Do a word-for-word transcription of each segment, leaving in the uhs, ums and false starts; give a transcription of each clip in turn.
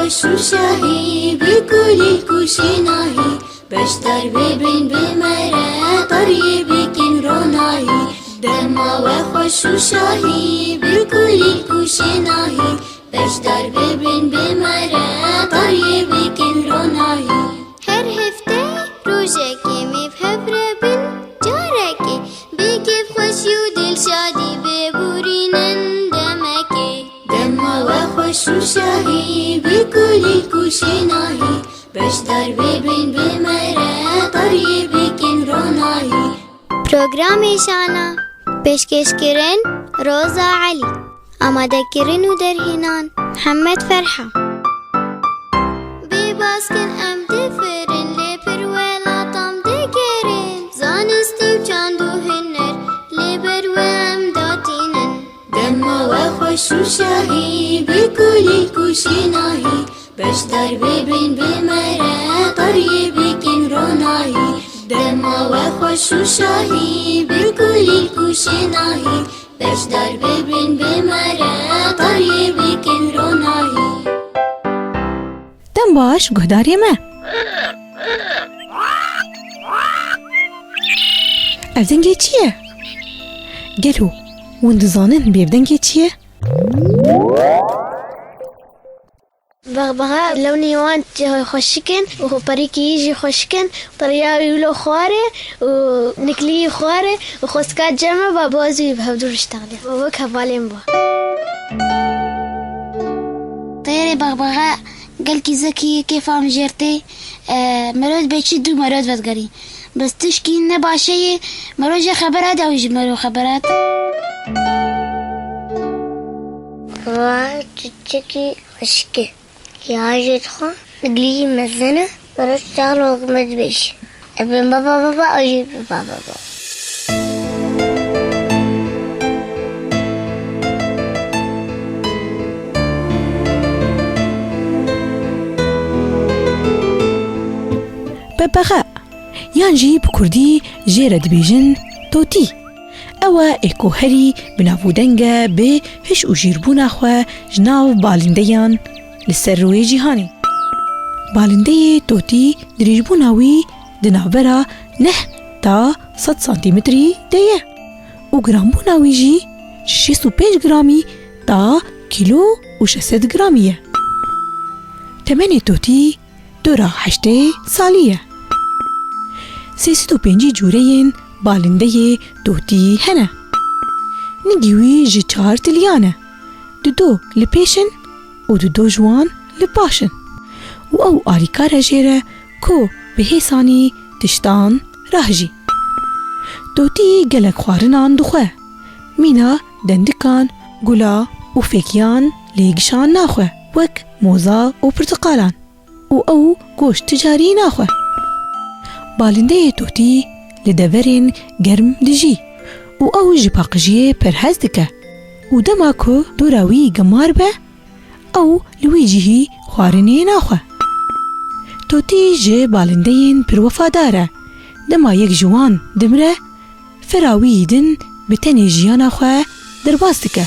Xweş û şahî bi kulîlk û şênahî, beşdar bibin bi me re, tariyê bikin ronahî. Dema we xweş û şahî bi kulîlk û şênahî, beşdar bibin bi me re, tariyê bikin ronahî. Her hefte rojekê mêv hev re bin, carekê bi kêfxweşî û dilşadî biborînin demekê. Dema we xweş û şahî bi kulîlk û şênahî, beşdar bibin bi me re, tariyê bikin ronahî. Programê Şana, pêşkêşkirin Roza Elî, amadekirin û derhênan Mihemed Ferha. Bê baskin em difirin, lê pir welatam digerin. Zanistî û çand û huner, lê ber we em datînin. Dema we xweş û şahî bi kulîlk û şênahî, beşdar bibin bi me re, tariyê bikin ronahî. Dema we xweş û şahî bi kulîlk û şênahî, beşdar bibin bi me re, tariyê bikin ronahî. Dem baş guhdarê me. Ev dengê çi ye? Gelo hûn dizanin bê ev dengê çi ye? Bexbexe lewnî wan xweşik in û perîkî jî xweşik in. Periya wî wilo xwar e û niklî xwar e û xwestka cem e, ba bazî bi hevdû riştexlê. Wek hevalên ba. Teyarê bexbexe gelkî zekî, kêfa min jêr tê. E, merod bê çi dû merod vedigerî. Bes tişkî ne başe yê, mero jê xebera de, ew jî mero xebera de. Va çiçekî xweşik e. Ya jê dixwe, gilî mezin e, mero çaxlo hikmet bêj. Ebê baba baba, ew jî baba baba. Bebexe yan jî bi kurdî jê re dibêjin totî. Ew e ê ku herî bi nav û deng e bi hiş û jîrbûna xwe ji nav balindeyan li ser rûyê cîhanê. Balindeyê totî dirêjbûna wî di navbera neh ta sed santîmetrî de ye û giranbûna wî jî ji şêst û pênc gramî ta kîlo û şeş sed gramî ye. Temenê totî dora heştê salî ye. Sê sed û pêncî cûreyên balindeyê totî hene. Nigî wî ji çar tiliyan e. Dido li pêş in û dido ji wan li paş in. Û ew alîkar e jê re ku bi hêsanî tiştan rahijî. Totî gelek xwarinan dixwe. Mîna dendikan, gula û fêkiyan lê gişan naxwe, wek moza û pirtiqalan. Û ew goşt ti carî naxwe. Balindeyê totî li deverên germ dijî û ew ji paqijiyê perhez dike û dema ku dora wî gemar be, ew li wî cihî xwarinê naxwe. Totî ji balindeyên pir wefadar e. Dema yek ji wan dimire, fira wî yî din bi tenê jiyana xwe derbas dike.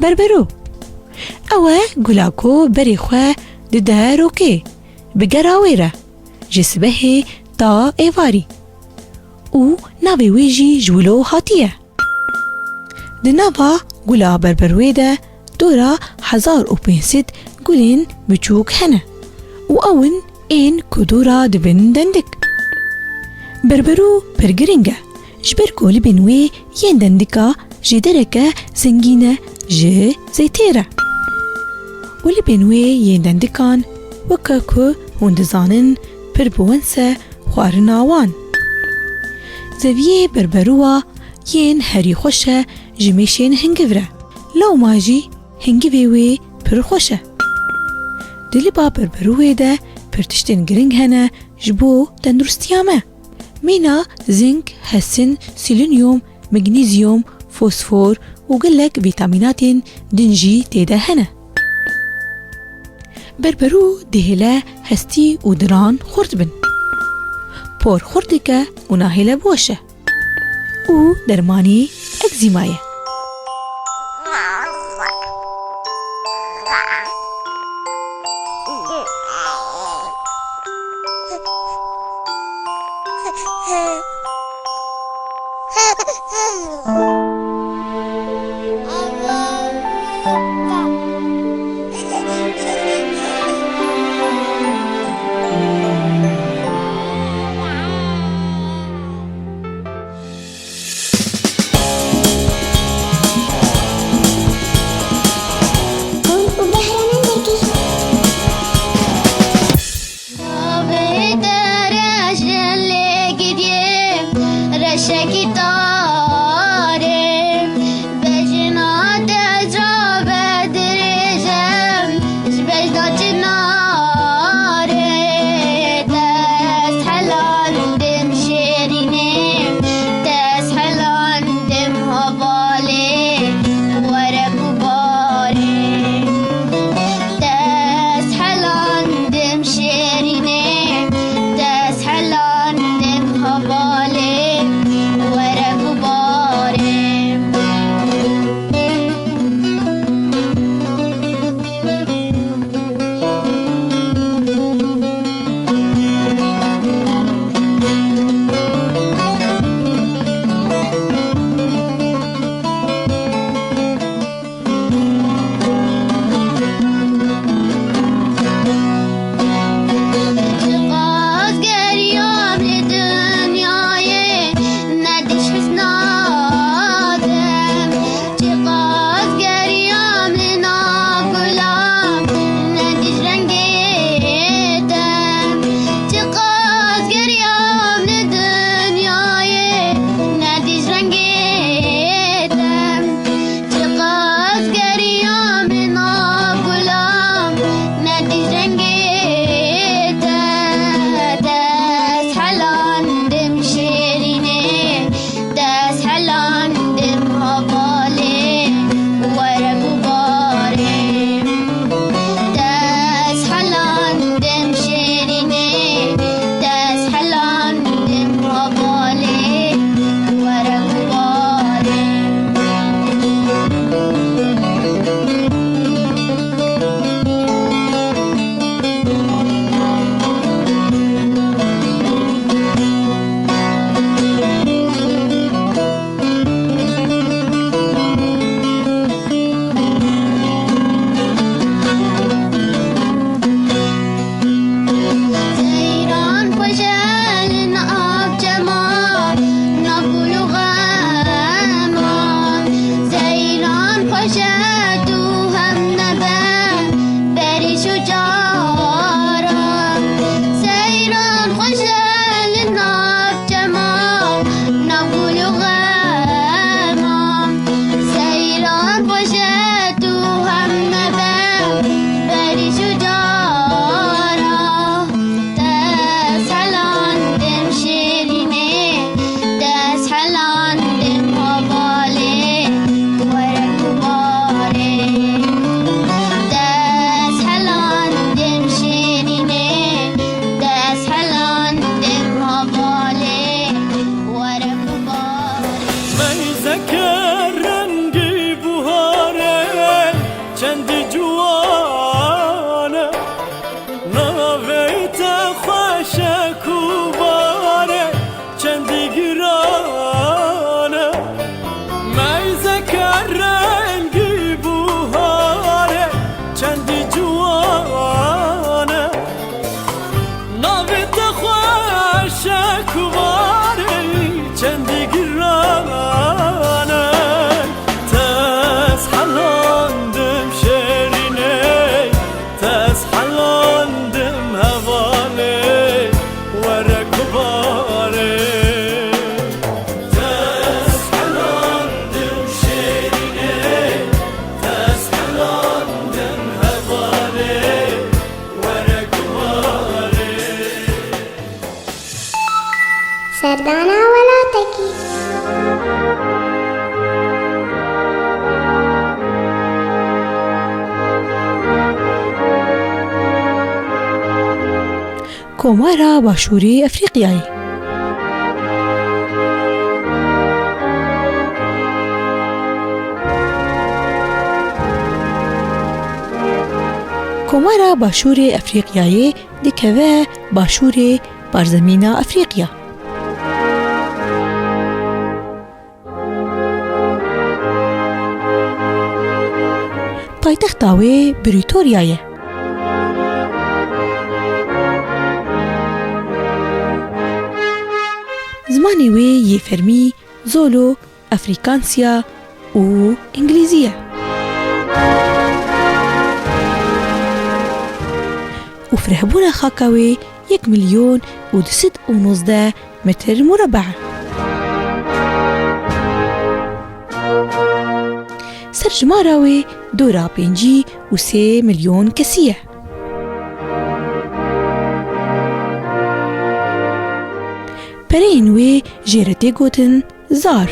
Berberû. Ew e gula ku berê xwe dide rokê, bi gera wê re, ji sibehê ta êvarî. Û navê wê jî ji wilo hatiye. Di nava gula berberûyê de dora hezar û pênc sed gulên biçûk hene û ew in ên ku dora dibin dendik. Berberû pir giring e, ji ber ku libên wê yên dendika ji dereke zengîn e ji zeytê re. Û libên wê yên dendikan, weke ku hûn dizanin, pir bi wens e xwarina wan. Zeviyê berberûwa yên herî xweş e ji mêşên hingiv re. Lewma jî hingivê wê pir xweş e. Di liba berberûyê de pir tiştên giring hene ji bo tenduristiya me. Mîna zink, hesin, selînyum, magnesium, fosfor û gelek vîtamînatên din jî tê de hene. Berberû dihêle hestî û diran xurt bin. Por xurt dike û nahêle biweşe. Û dermanî egzîma ye. Hûn û Behraman Dergîş. Navê te reşin lê gidiyê, reşekî tarê. Bejna te cabe dirêj e, ji bejna çinarê. Dest helandim şêrînê, dest helandim hevalê, were ku barê. Dest helandim şêrînê, dest helandim hevalê. Serdana welatekî. Komara Başûrê Efrîqyayê. Komara Başûrê Efrîqyayê dikeve Başûrê Barzemîna Efrîqya. Paytexta wê Brîtorya ye. Zimanê wê yê fermî Zolo, Efrîkansiya û Îngilîzî ye. Û firehbûna xaka wê yek milyon û du sed û nozdeh metr murebe. Serjimara wê dora pêncî û sê milyon kesî ye. Pereyên wê jê re tê gotin zar.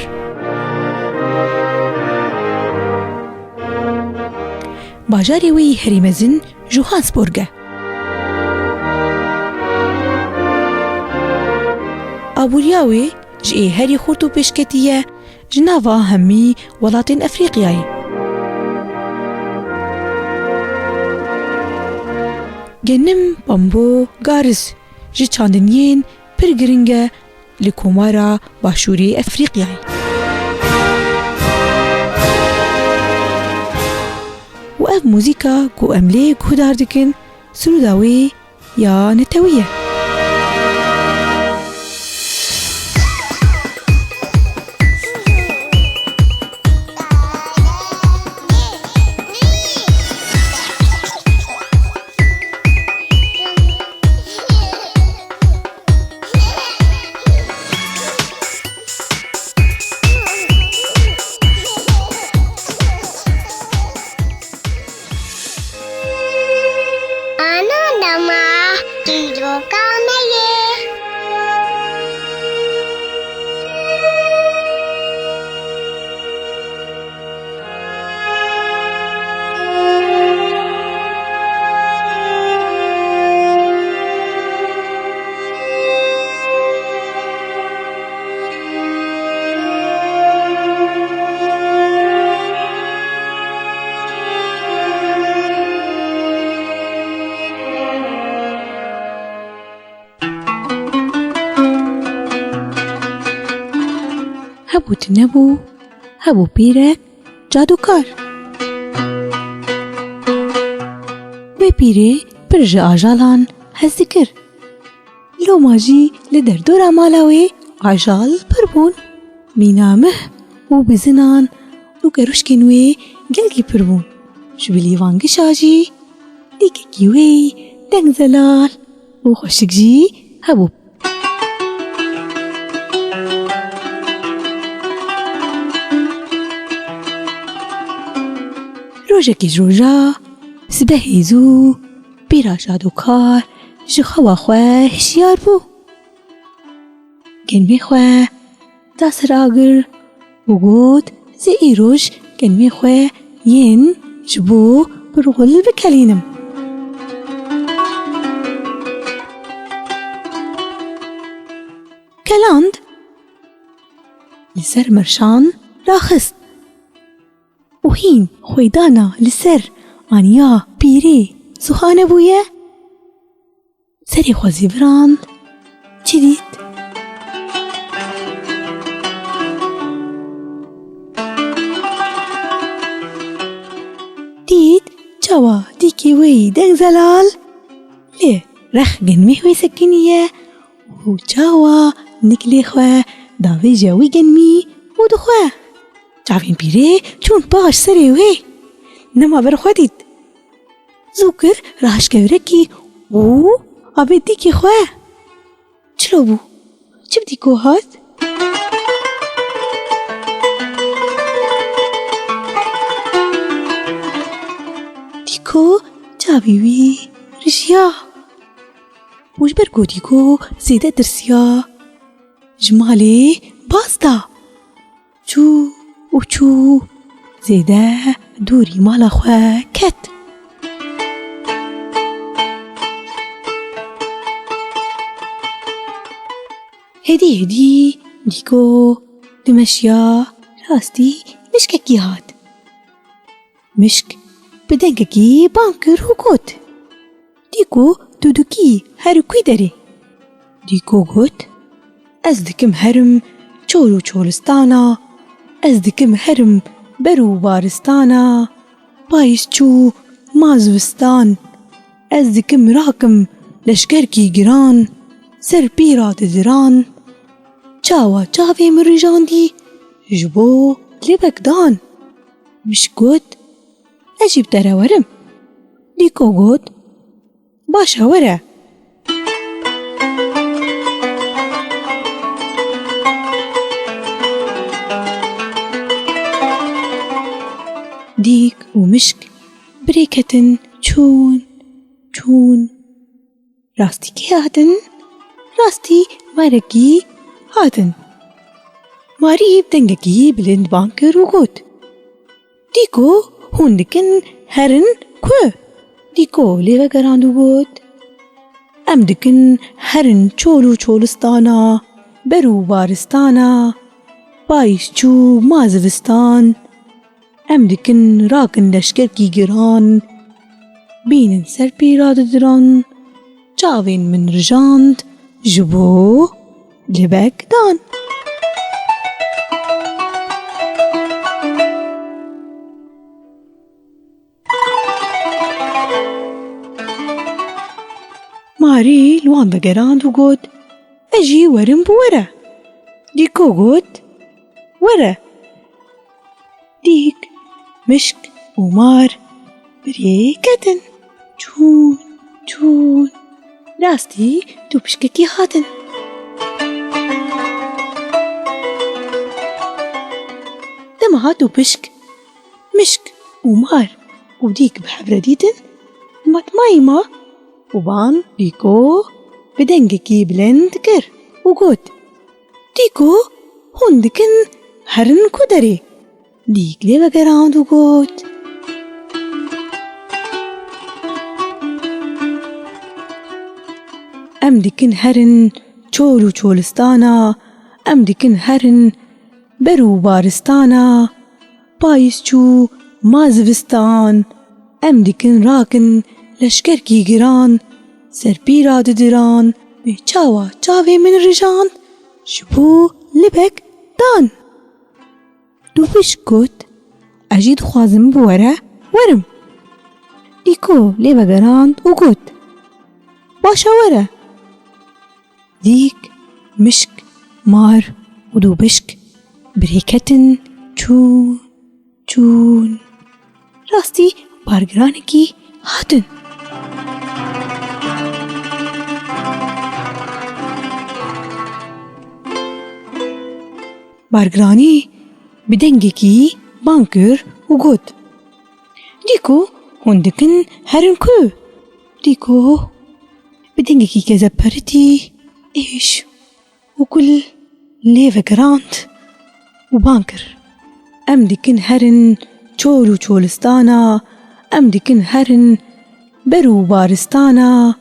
Bajarê wê yî herî mezin Johannesburg e. Aboriya wê ji ê herî xurt û pêşketî ye ji nava hemî welatên Efrîqyayê. Genim, pambo, gariz ji çandiniyên pir giring e li Komara Başûrê Efrîqyayê. Û ev muzîka ku em lê guhdar dikin, sirûda wê ya netewî ye. Ana dema çîroka me ye. Hebû tunebû, hebû pîrek cadûkar. Wê pîrê pir ji ajalan hez dikir. Loma jî li derdora mala wê ajal pir bûn. Mîna mih û bizinan û keruşkên wê gelkî pir bûn. Ji bilî van gişa jî dîkekî wê deng zelal û xweşik jî hebû. Rojekî ji roja sibehê zû pîra cadûkar ji xewa xwe hişyar bû. Genmê xwe da ser agir û got, zê îroj genmê xwe yên ji bo pirxul bikelînim. Keland li ser merşan raxist û hîn xweydana li ser aniya pîrê zuxane bûye. Serê xwe zîvirand, çi dît? Dît çawa dîkê wê yî deng zelal lê rex genmê wê sekiniye û çawa niklê xwe davêje wî genmî û dixwe. Çavên pîrê çûn paş serê wê. Nema ber xwe dît. Zû kir rahiş kevirekî û avêt dîkê xwe. Çilo bû? Çi bi dîko hat? Dîko çavê wî rijiya. Û ji ber ku dîko zêde tirsiya, ji malê baz da. Çû û çû, zêde dûrî mala xwe ket. Hêdî hêdî dîko dimeşiya, rastî mişkekî hat. Mişk bi dengekî bang kir û got, "Dîko, tu dikî herin ku derê?" Dîko got, "Ez dikim herim çol û çolistana, ez dikim herim ber û baristana, payîz çû ma zivistan, ez dikim rakim leşkerkî giran, ser pîra didiran, çawa çavê min rijandî ji bo lêbek dan." Mişk got, "Ez jî bi te re werim." Dîko got, "Baş e, were." Dîk û mişk bi rê ketin, çûn, çûn. Rastî kê hatin? Rastî marekî hatin. Marî bi dengekî bilind bang kir û got, "Dîko, hûn dikin herin ku?" Dîko lê vegerand û got, "Em dikin herin çol û çolistana, ber û baristana, payîz çû ma zivistan, em dikin rakin leşkerkî giran, bînin ser pîra didiran, çavên min rijand ji bo lêbek dan." Marî li wan vegerand û got, "Ez jî werim bi were." Dîko got, "Were." Dîk, mişk û mar bi rê ketin. Çûn, çûn. Rastî dû pişkekî hatin. Dema hat dû pişk, mişk û mar û dîk bi hev re dîtin, matmayî ma û ban dîko bi dengekî bilind kir û got, "Dîko, hûn dikin herin ku derê?" Dîk lê vegerand û got, "Em dikin herin çol û çolistana, em dikin herin ber û baristana, payîz çû ma zivistan, em dikin rakin leşkerkî giran, ser pîra didiran, bê çawa çavê min rijan, ji bo lêbek dan." Dû pişk got, "Ez jî dixwazim bi were werim." Dîko lê vegerand û got, "Baş e, were." Dîk, mişk, mar û dû pişk bi rê ketin, çûn, çûn. Rastî bargiranekî hatin. Bargiranî bi dengekî bang kir û got, "Dîko, hûn dikin herin ku?" Dîko bi dengekî kezeperitî êş û kul lê vegerand û bang kir, "Em dikin herin çol û çolistana, em dikin herin ber û baristana,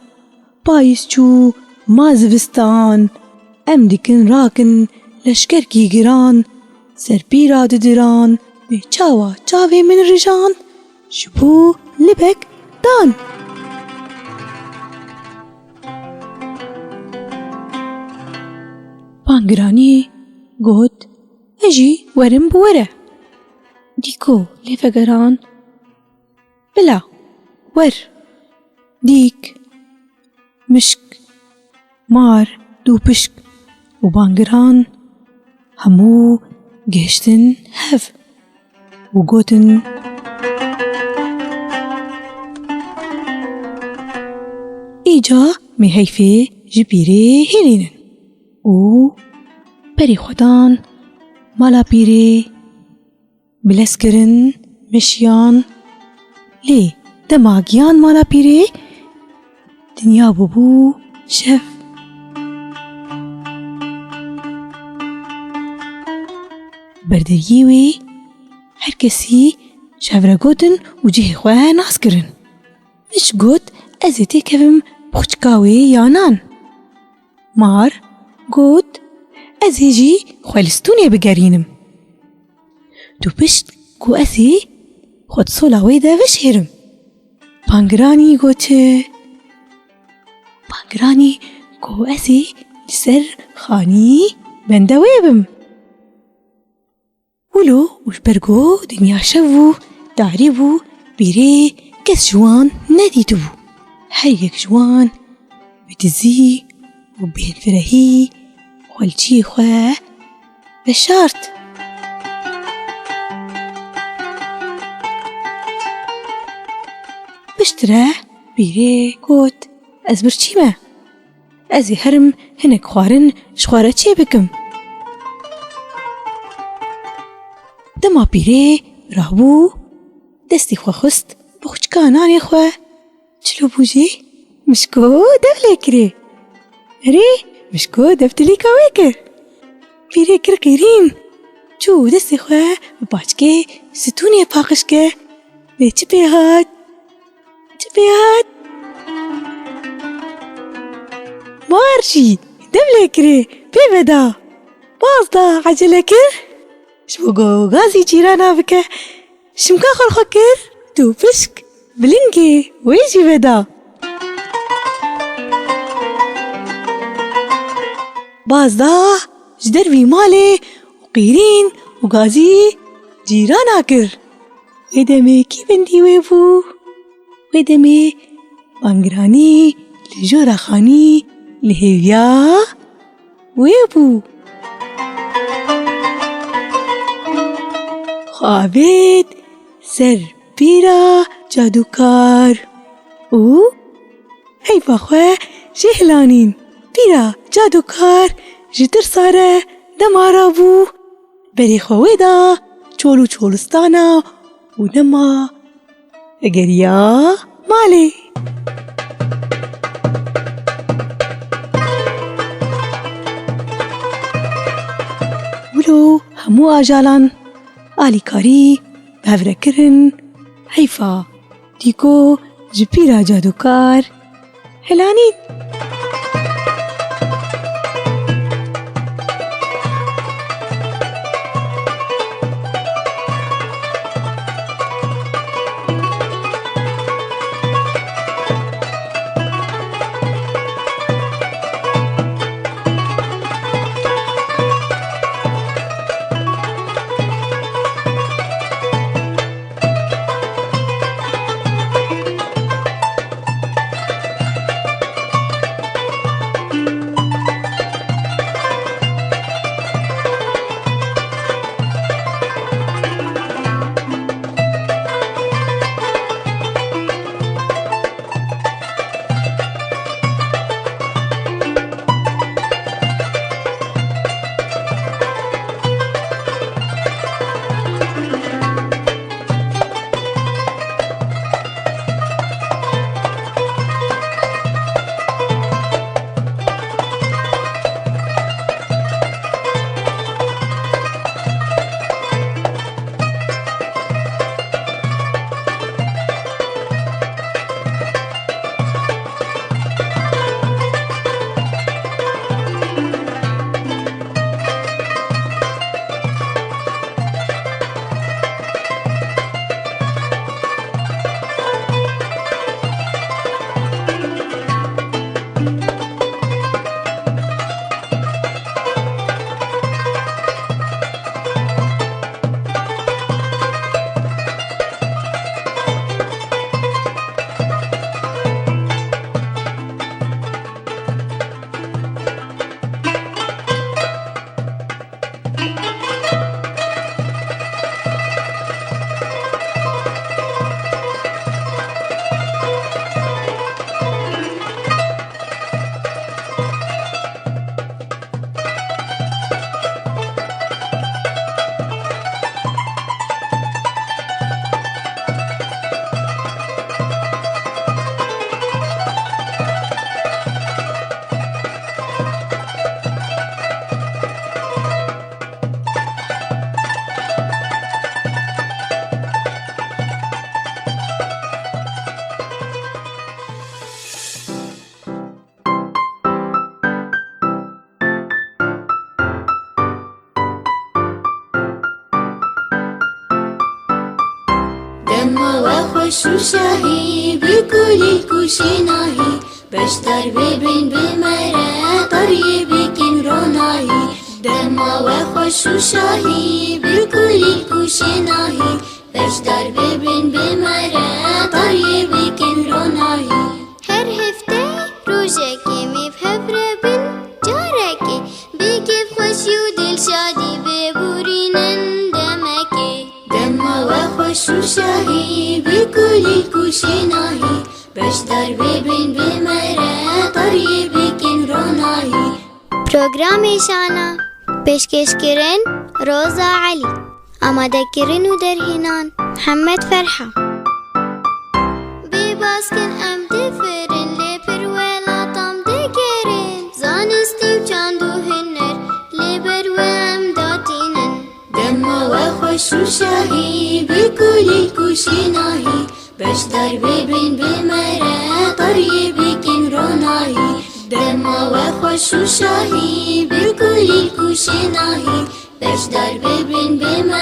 payîz çû ma zivistan, em dikin rakin leşkerkî giran, ser pîra didiran, bê çawa çavê min rijan, ji bo lêbek dan." Bangiranî got, "Ez jî werim bi were." Dîko lê vegeran, "Bila, wer." Dîk, mişk, mar, dûpişk û bangiran hemû gihiştin hev û gotin, "Îca me heyfê ji pîrê hêlînin." Û berî xwe dan mala pîrê, bi lez kirin, meşiyan. Lê dema giyan mala pîrê, dinya bûbû şev. Berderiyê wê her kesî ji hev re gotin û cihê xwe nas kirin. Mişk got, "Ez ê têkevim bi xwişka wê ya nan." Mar got, "Ez ê jî xwe li stûnê bigerînim." Dûpişk got, "Ez ê xwe di sola wê de veşêrim." Pangiranî got çi? Pangiranî got, "Ez ê li ser xanî bende wê bim." Wilo û ji ber ku dinya şev bû, tarî bû, pîrê kes ji wan nedîtibû. Her yek ji wan bi dizî û bêhfirehî xwe li cihê xwe veşart. Piştre pîrê got, "Ez birçî me. Ez ê herim hinek xwarin ji xwe re çê bikim." Dema pîrê rabû, destê xwe xist bi xwişka nanê xwe. Çilo bû jî mişko dev lê kirê. Erê, mişko dev tilîka wê kir. Pîrê kir qîrîn. Çû destê xwe bi paçkê stûnê paqij kir. Lê çi pê hat? Çi pê hat? Mar jî dev lê kirê, pê veda. Baz da, ecele kir. Ji bo ku gazî cîrana bike, şimka xwe li xwe kir, dûpişk bi lingê wê jî veda. Baz da ji dervî malê û qîrîn û gazî cîrana kir. Wê demê kî bendî wê bû? Wê demê bangiranî li jora xanî li hêviya wê bû. Xwe avêt ser pîra cadûkar û heyfa xwe jê hilanîn. Pîra cadûkar ji tirsa re dema rabû, berê xwe wê da çol û çolistana û dema vegeriya malê. Wilo hemû ajalan alîkarî bi hev re kirin, heyfa dîko ji pîra cadûkar hilanîn. Dema we xweş û şahî, bi kulîlk û şênahî, beşdar bibin bi me re, tariyê bikin ronahî. Dema we xweş û şahî, bi kulîlk û şênahî, beşdar bibin bi me re, tariyê bikin ronahî. Her hefte rojekê em ê bi hev re bin, carekê bi kêfxweşî û dilşadî biborînin demekê. Dema we xweş û şahî, bi kulîlk û şênahî, beşdar bibin bi me re, tariyê bikin ronahî. Programê Şana, pêşkêşkirin Roza Elî, amadekirin û derhênan Mihemed Ferha. Bê baskin em difirin, lê pir welatan digerin. Zanistî û çand û huner, lê ber we em datînin. Dema we xweş û şahî, bi kulîlk û şênahî, beşdar bibin bi me re, tariyê bikin ronahî. Dema we xweş û şahî, bi kulîlk û şênahî, beşdar bibin bi me